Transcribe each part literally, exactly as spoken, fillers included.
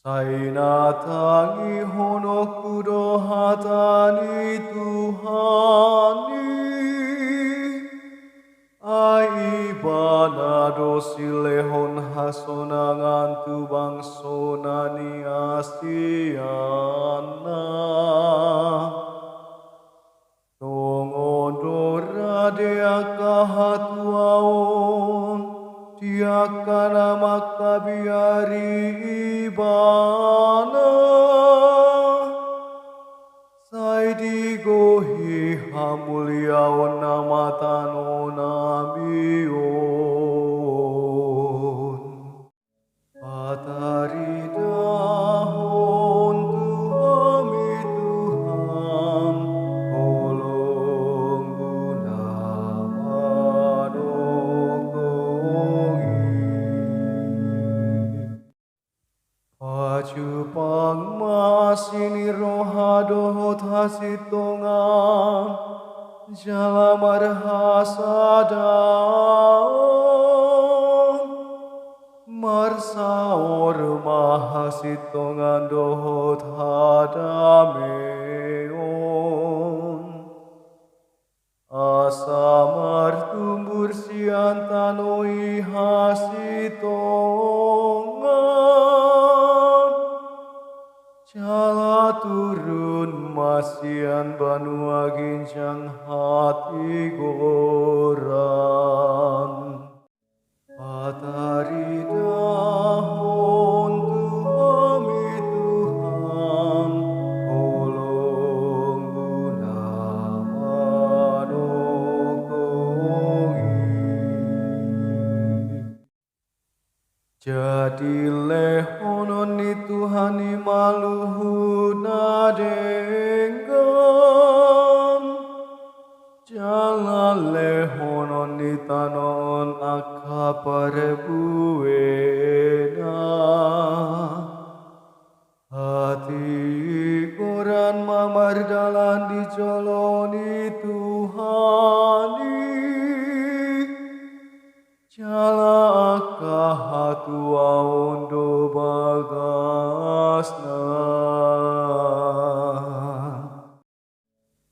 Ai na tangihononku do hata ni Tuhan i, ai Ibana do silehon hasonangan tu bangso na niasianna. Tongon do rade angka hatuaon di angka na mangkabiari Ibana, sai digohi hamuliaonna ma tano nami on. Pataridahon tu hami Tuhan, holongmuna manongtong i. Pajumpang ma asi ni roha dohot hasintongan, jala marhasadaon. Marsaor ma hasintongan dohot hadameon. Asa martumbur sian tano i hasintongan, jala turun ma sian banua ginjang hatigoran. Pataridahon tu hami Tuhan, holongmuna manongtong i. Jadi lehonon ni Tuhan i ma luhut na denggan, jala lehonon ni tano on angka parbuena. Hatigoran ma mardalan di jolo ni Tuhan i, jala angka hatuaon do bagasna.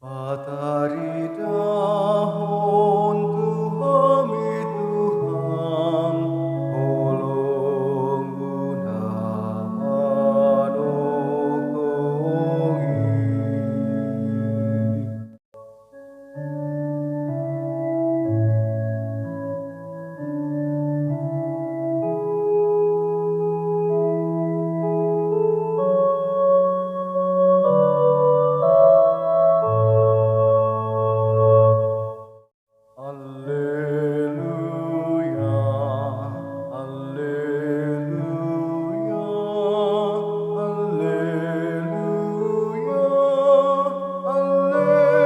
Pataridahon tu hami Tuhan, holongmuna manongtong i. Alleluia, alleluia, alleluia, alleluia.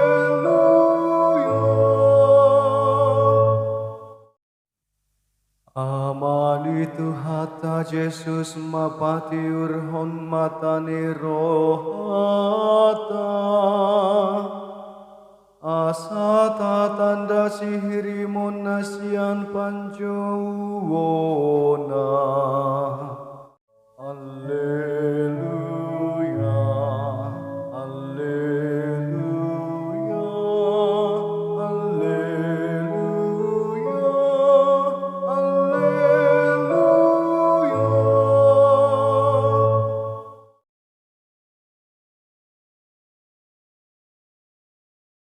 Ama ni Tuhanta Jesus ma patiurhon mata ni roha